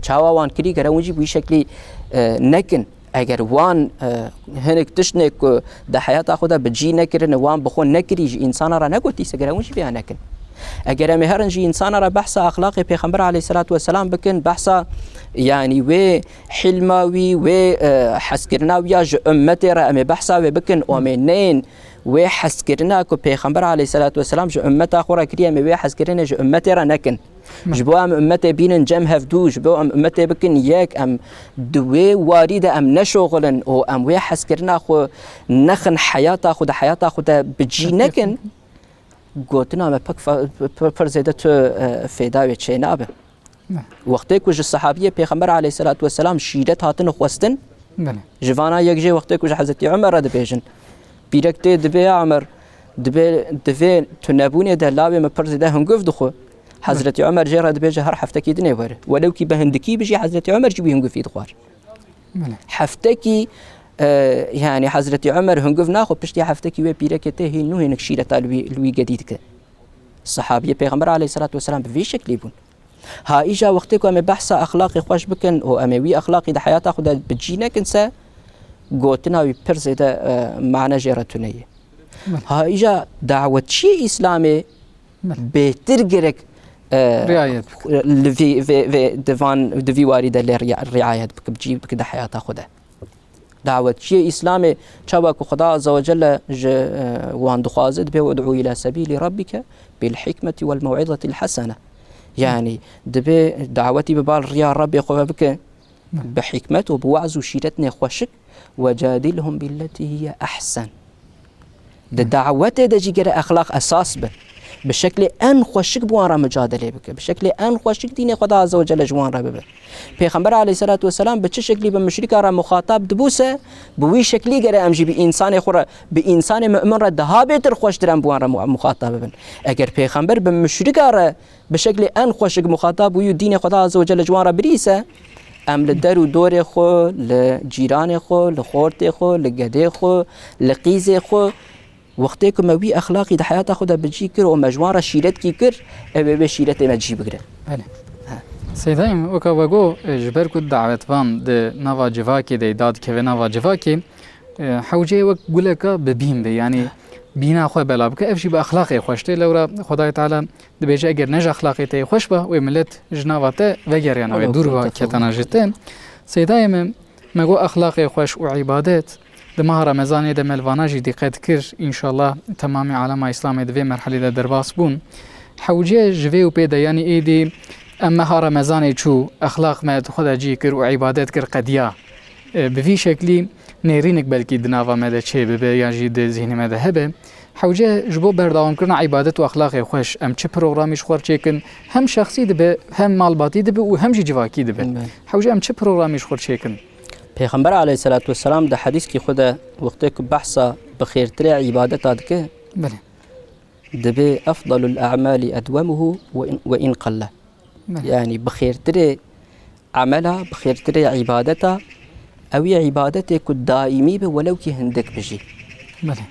Çawa wan kirî, gere hûn jî bi wî şeklî, e, nekin. Eger wan, e, hinik tiştnê ku di heyata xwe de bi cî nekirine, wan bi xwe nekirî, ji însana re negotî se, gere hûn jî vêya nekin. Eger em ê herin ji însana re behsa exlaqê Pêxember aleyhisselatu vesselam bikin, behsa, yanî wê hilma wî, wê, e, hezkirina wî ya ji ummetê re em ê behsa wê bikin û em ê neyên wê hezkirina ku Pêxember aleyhisselatu vesselam ji ummeta xwe re kiriye, em ê wê hezkirinê ji ummetê re nekin. Ji bo em ummetê bînin cem hevdû, ji bo em ummetê bikin yek, em di wê warî de em neşoxilin û em wê hezkirina xwe nexin heyata xwe de, heyata xwe de bi cî nekin, gotina me pek fa-, p-, p-, pir zêde tu, e, fêda wê çênabe. Ne. Wextê ku ji sehabiyê Pêxember aleyhisselatu vesselam şîret hatine xwestin, Belê. Ji vana yek jê wextê ku ji Hezretî Umer re dibêjin, pîrek tê dibê, "Ya Umer, dibê, divê tunebûnê de lawê me pir zêde hunguv dixwe." Hezretî Umer jê re dibêje, "Her heftekî dinê were." Welewkî bi hindikî bijî, Hezretî Umer jî wî hinguvî dixwar. Belê. Heftekî, e, yani Hezretî Umer hunguv naxwe, piştî heftekî wê pîrekê tê hîn nû hênik şîreta li wî, li wî gedî dike. Sehabiyê Pêxember aleyhisselatu vesselam bi vî şeklî bûn. Ha îja wextê ku em ê behsa exlaqê xweş bikin û em ê wî exlaqî di heyata xwe de bi cî nekin se, gotina wî pir zêde, e, mane jê re tune ye. Belê. Ha îja dawetçiyê Îslamê Belê. Bêtir gerek, e, Riayet. Li vî, vê, vê, di van, di vî warî de lê riya-, riayet bike, bi cî bike di heyata xwe de. Dawetçiyê Îslamê çawa ku Xweda Azze ve Celle ji, e, wan dixwaze, dibê, "Ud'u ila sebîlî rabbike bil hikmeti wel mew'izetil hesene." Yani dibê dawetî bi bal riya Rabbê xwe ve bike, bi hikmet û bi we'z û şîretnê xweşik, "Ve cadilhum billeti hiye ehsen." Di dawetê de jî gere exlaq esas be. Bi şeklê en xweşik bi wan re mucadelê bike. Bi şeklê en xweşik dînê Xweda Azze ve Celle ji wan re bibe. Pêxember aleyhisselatu vesselam bi çi şeklî bi muşrika re muxatab dibû se, bi wî şeklî gere em jî bi însanê xwe re, bi însanê mu'min re daha bêtir xweştir em bi wan re mu-, muxatab bibin. Eger pêxember bi muşrika re bi şeklê en xweşik muxatab bûyî û dînê Xweda Azze ve Celle ji wan re birî se, em li der û dorê xwe, li cîranê xwe, li xortê xwe, li gedê xwe, li qîzê xwe, wextê ku me wî exlaqî di heyata xwe de bi cî kir û me ji wan re şîretkî kir, ew ê wê şîretê me cî bigire. Belê. He. Seyda, em weka we got, e, ji ber ku dawetvan di nava civakê de, dadikeve nava civakê, e, hewceyê wek guleka bi bîn be, yanî bîna xwe bela bike, ev jî bi exlaqê xweş tê. Lewra Xwedayê Teala dibêje, eger ne ji exlaqê te yê xweş ba, wê milet ji nava te vegeriyana, wê dûr ba, ketana ji te. Seydayê min, me got exlaqê xweş û îbadet, di meha Remezanê de me li vana jî dîqet kir, înşallah temamê alema Îslamê di vê merhelê de derbas bûn. Hewce ji vê û pê de, yanî êdî em meha Remezanê çû, exlaq me di xwe de cî kir û îbadet kir, qediya. E, bi vî şeklî nêrînik belkî di nava me de çê bibe yan jî di zihnê me de hebe. Hewce ji bo berdewamkirina îbadet û exlaqê xweş, em çi programî ji xwe re çêkin, hem şexsî dibe, hem malbatî dibe û hem jî civakî dibe. Belê. Hewce em çi programî ji xwe re çêkin? Pêxember aleyhisselatu vesselam di hedîskî xwe de wextê ku behsa bi xêrtirê îbadeta dike, Belê. Dibê efdalul a'mali edwemuhu ve in, ve in qalla. Belê. Yani bi xêrtirê emela, bi xêrtirê îbadeta, ew yê îbadetê ku daîmî be, welew kî hindik be jî. Belê.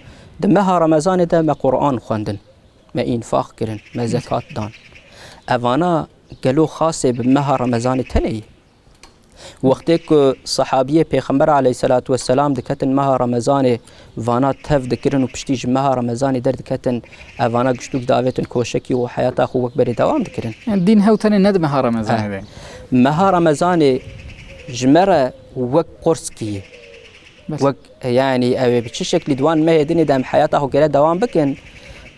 Di meha Remezanê de me Qur'an xwendin, me înfaq kirin, me zekat dan. Evana gelo xasê bi meha Remezanê tenê ye? Wextê ku sehabiyê Pêxember aleyhisselatu vesselam diketin meha Remezanê, vana tev dikirin û piştî ji meha Remezanê derdiketin, evana giştûk davêtin koşekî û heyata xwe wek berê dewam dikirin. Yani dîn hew tenê ne di meha Remezanê Eh. de. Meha Remezanê ji me re wek qurskî ye. Bes. Wek, yani, ew ê bi çi şeklî di wan mehê dinê de em heyata xwe gere dewam bikin?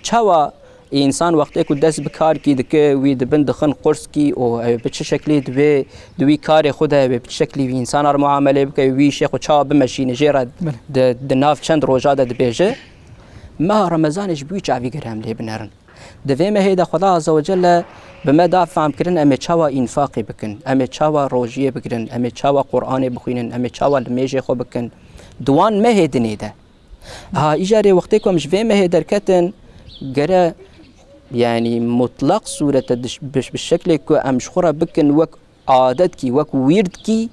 Çawa însan wextê ku dest bi karkî dike, wî dibin dixin qurskî û ew ê bi çi şeklî divê di wî karê xwe de, ew ê bi çi şeklî wî însana re muamelê bike, wî îşê xwe çawa bimeşîne, jê re Belê. di, di nav çend roja de dibêje. Meha Remezanê ji bo wî çavî gere em lê binerin. Di vê mehê de Xweda Azze ve Celle bi me da fehmkirin em ê çawa înfaqê bikin, em ê çawa rojiyê bigirin, em ê çawa Qur'anê bixwînin, em ê çawa limêjê xwe bikin. Di wan mehê dinê de. Ha, îcarê wextê ku em ji vê mehê derketin, gere, yani, mutlaq sûrete diş-, bi, bi şeklê ku em ji xwe re bikin wek adetkî, wek wîrdkî,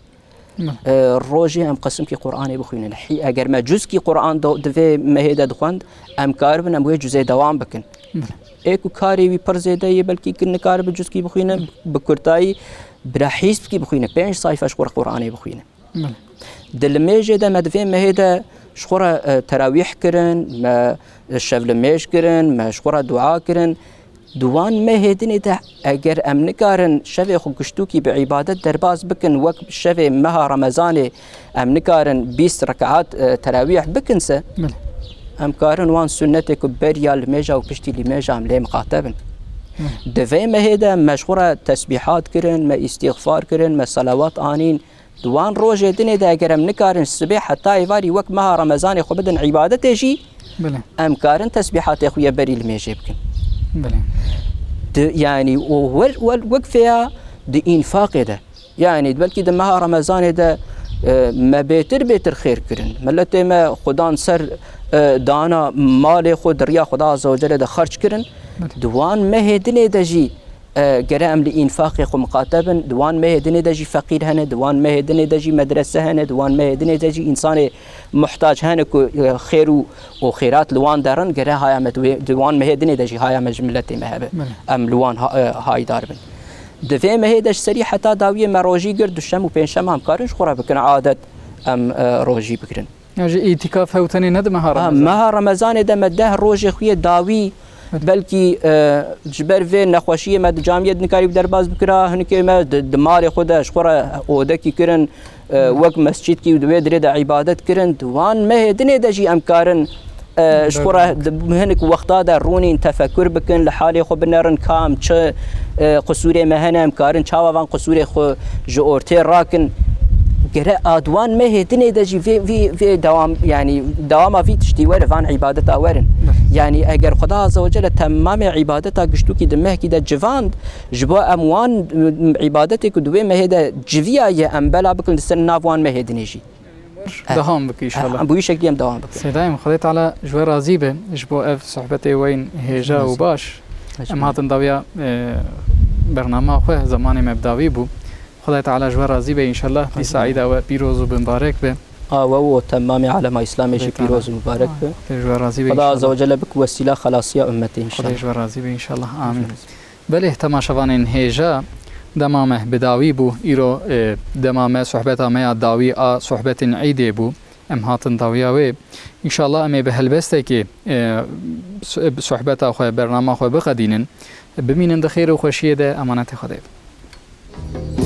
Hı. e, rojê em qesimkî Qur'anê bixwînin. Hî, eger me cuzkî Qur'an do-, di vê mehê de dixwend, em karibin em wê cuzê dewam bikin. Hı. Ê ku karê wî pir zêde ye, belkî ki nikaribe cuzkî bixwîne, Hı. bi kurtayî bira hîzbkî bixwîne, pênc sayfe ji xwe re Qur'anê bixwîne. Belê. Di limêjê de me di vê mehê de ji xwe re, e, terawîh kirin, me şevlimêj kirin, me ji xwe re dua kirin. Di wan mehê dinê de eger em nikarin şevê xwe giştûkî bi îbadet derbas bikin, wek şevê meha Remezanê em nikarin bîst rekat, e, terawîh bikin se, Belê. em karin wan sunnetê ku beriya limêja û piştî limêja em lê miqate bin. Belê. Di vê mehê de me ji xwe re tesbîhat kirin, me îstîxfar kirin, me selawat anîn. Di wan rojê dinê de eger em nikarin sibê heta êvarî wek meha Remezanê xwe bidin îbadetê jî, Belê. em karin tesbîhatê xwe yê berî limêjê bikin. Belê. Di, yani, û wel, wel, wek vêya di înfaqê de. Yani, belkî di meha Remezanê de, e, me bêtir bêtir xêr kirin. Miletê me xwe dan ser, e, dana malê xwe di riya Xweda Azze ve Celle de xerc kirin. Belê. Di wan mehê dinê de jî, e, gere em li înfaqê xwe miqate bin. Di wan mehê dinê de jî feqîr hene, di wan mehê dinê de jî medrese hene, di wan mehê dinê de jî însanê muhtac hene ku, e, xêr û, û xêrat li wan derin, gere haya me di wê, di wan mehê dinê de jî haya me ji miletê me hebe. Belê. Em li wan ha-, e, hayîdar bin. Di vê mehê de ji serî heta dawiyê me rojî girt, duşem û pêncşem em karin ji xwe re bikin adet, em, e, rojî bigirin. Ya ji îtîkaf hew tenê ne di meha Ha, Remezanê? Meha Remezanê de me deh rojê xwe yê dawî, Evet. belkî, e, ji ber vê nexweşiyê me di camiyê de nikarî bi derbas bikira, hinikê me di, di malê xwe de ji xwe re odekî kirin, e, wek mescîdkî û di wê dirê de îbadet kirin. Di wan mehê dinê de jî em karin, e, ji xwe re di hinik wexta de rûnîn, tefekur bikin, li halê xwe binerin, ka em çi, e, qisûrê me hene, em karin çawa van qisûrê xwe ji ortê rakin. Gere a di wan mehê dinê de jî vê, vê, vê dewam, yani dewama vî tiştî were, van îbadeta werin. Bes. Yani eger Xweda Azze ve Celle temamê îbadeta giştûkî di mehkî de civand, ji bo em wan, m, îbadetê ku di wê mehê de civiyaye, em bela bikin li ser nav wan mehê dinê jî. Eh. Dewam bike inşallah. Eh, bu şekilde em devam bikin. Seyda Em, Xwedê Teala ji we razî be, ji bo ev sohbetê we yên hêja û baş. Em hatin dawiya, e, bernama xwe, zemanê me bi dawî bû. Xwedê Teala ji we razî be inşallah. Dîsa îda we pîroz û mubarek be. A we û temamê alema Îslamê jî pîroz û mubarek be. Xwedê ji we razî be inşallah. Xweda Azze ve Celle bik wesîla xelasiya ummetê inşallah. Xwedê ji we razî be inşallah. Amîn. Belê, temaşevanên hêja, dema me bi dawî bû. Îro, e, dema me, sohbeta me ya dawî a sohbetên Îdê bû. Em hatin dawiya wê. Înşallah em ê bi helbestekê, e, so-, sohbeta xwe, bernama xwe biqedînin. Bimînin di xêr û xweşiyê de, emanetê Xwedê bin.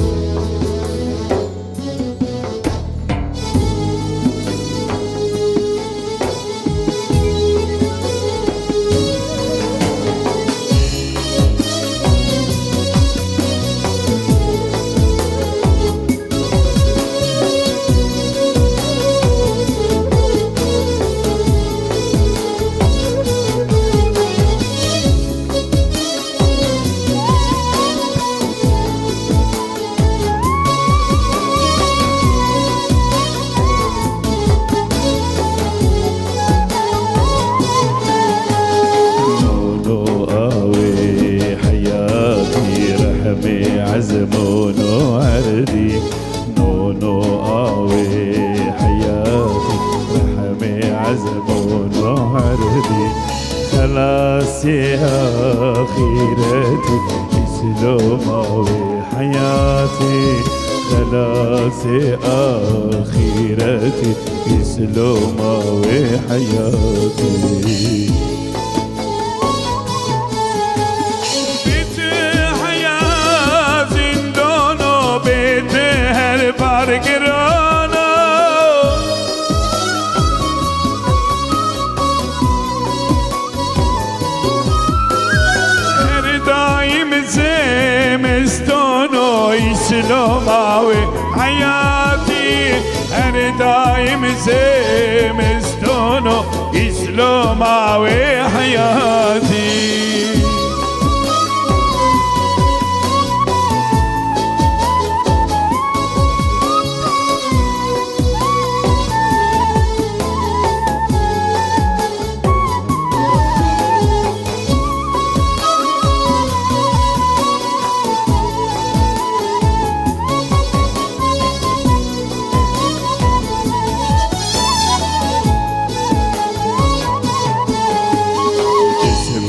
Ezmûn û erdî, nûn û awê heyatî, rehmê ezmûn û erdî, xelasê axîretî, îsloma wê heyatî, xelasê axîretî, îsloma wê heyatî. Bê tu heya zindano, bê tu her bar girano. Her daim zimistano, îsloma wê heyatî. Her daim zimistano, îsloma wê heyatî.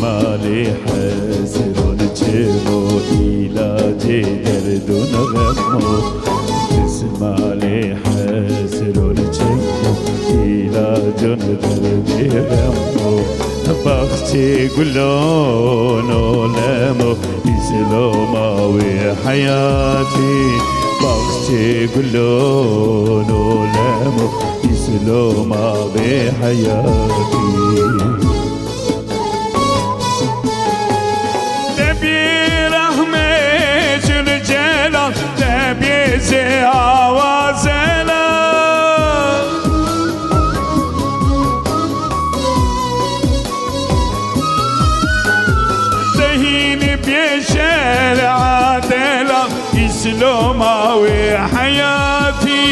Malê hesron çimo, îlacê derdûn xemo. Malê hesron çimo, îlacûn derdê xemo. Baxçê gulûn û lemo, îsloma wê heyatî. Baxçê gulûn û lemo, îsloma wê heyatî. Te bê rehmê Zülcelal, te bê zê awa zelal. Te hîn bê şer'a delal, îsloma wê heyatî.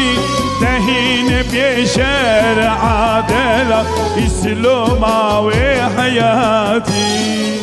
Te hîn bê şer'a delal, îsloma wê heyatî.